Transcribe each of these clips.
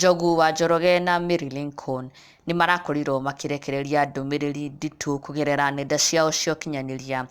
Njogu wa Njoroge na Mary Lincoln nĩ marakorirwo makĩrekereria ndũmĩrĩri nditũ kũgerera nenda ciao cia ũkinyanĩria.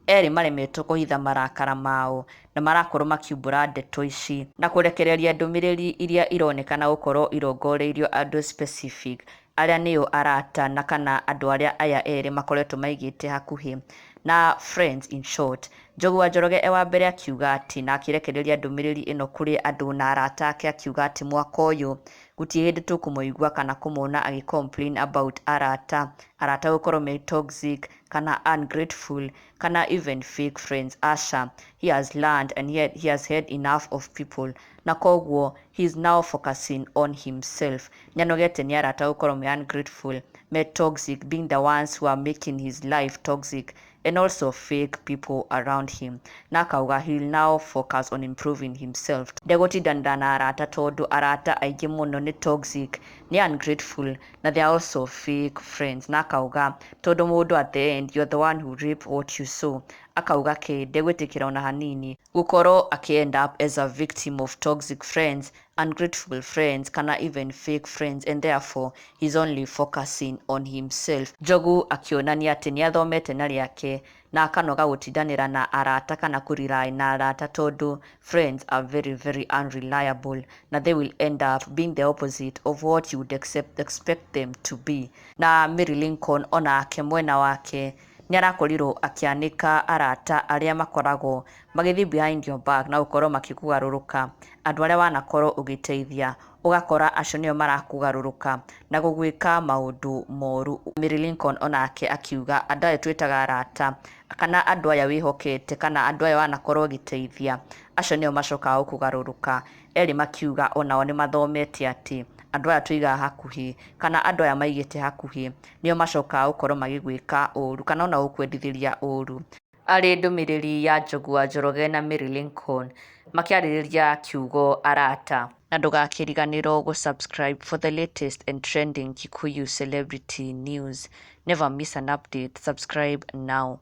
Erĩ maremetwo kũhitha marakara mao na marakorwo makiumbũra ndeto ici na kũrekereria ndũmĩrĩri iria ironekana gũkorwo irongoreirio andũ specific arĩa nĩo arata na kana andũ arĩa aya erĩ makoretwo maigĩte hakuhĩ na friends in short. Njogu wa Njoroge e wa mbere akiuga atĩ na akĩrekereria ndũmĩrĩri ĩno kũrĩ andũ na arata ake akiuga atĩ mwaka ũyũ gũtirĩ hĩndĩ tũkũmũigua kana kũmwona agĩ complain about arata, arata gũkorwo me toxic kana ungrateful kana even fake friends. Aca, he has learned and he has had enough of people na koguo he is now focusing on himself. Nĩanogete nĩ arata gũkorwo me ungrateful, me toxic, being the ones who are making his life toxic and also fake people around him. Na akauga he will now focus on improving himself. Ndegũtindanĩra na arata tondũ arata aingĩ mũno nĩ toxic, nĩ ungrateful na they are also fake friends. Na akauga tondũ mũndũ at the end you're the one who reap what you sow. Akauga kĩ ndegwĩtĩkĩra ona hanini gũkorwo akĩ end up as a victim of toxic friends, ungrateful friends kana even fake friends, and therefore he's only focusing on himself. Njogu akĩonania atĩ nĩ athomete na rĩake na akanoga gũtindanĩra na arata kana kũ rely na arata tondũ friends are very very unreliable na they will end up being the opposite of what you would expect them to be. Na Mary Lincoln onake mwena wake nĩ arakorirwo akĩanĩka arata arĩa makoragwo magĩthiĩ behind your back na gũkorwo makĩkũgarũrũka, andũ arĩa wanakorwo ũgĩteithia ũgakora acio nĩo marakũgarũrũka na gũgwĩka maũndũ moru. Mary Lincoln onake akiuga andũ aya twĩtaga arata kana andũ aya wĩhokete kana andũ aya wanakorwo ũgĩteithia acio nĩo macokaga gũkũgarũrũka. Erĩ makiuga onao nĩ mathomete atĩ andũ aya tũigaga hakuhĩ kana andũ aya maigĩte hakuhĩ nĩo macokaga gũkorwo magĩgwĩka ũru kana ona gũkwendithĩria ũru. Arĩ ndũmĩrĩri ya Njogu wa Njoroge na Mary Lincoln makĩarĩrĩria kiugo arata. Na ndũgakĩriganĩrwo gũ subscribe for the latest and trending Kikuyu celebrity news. Never miss an update. Subscribe now.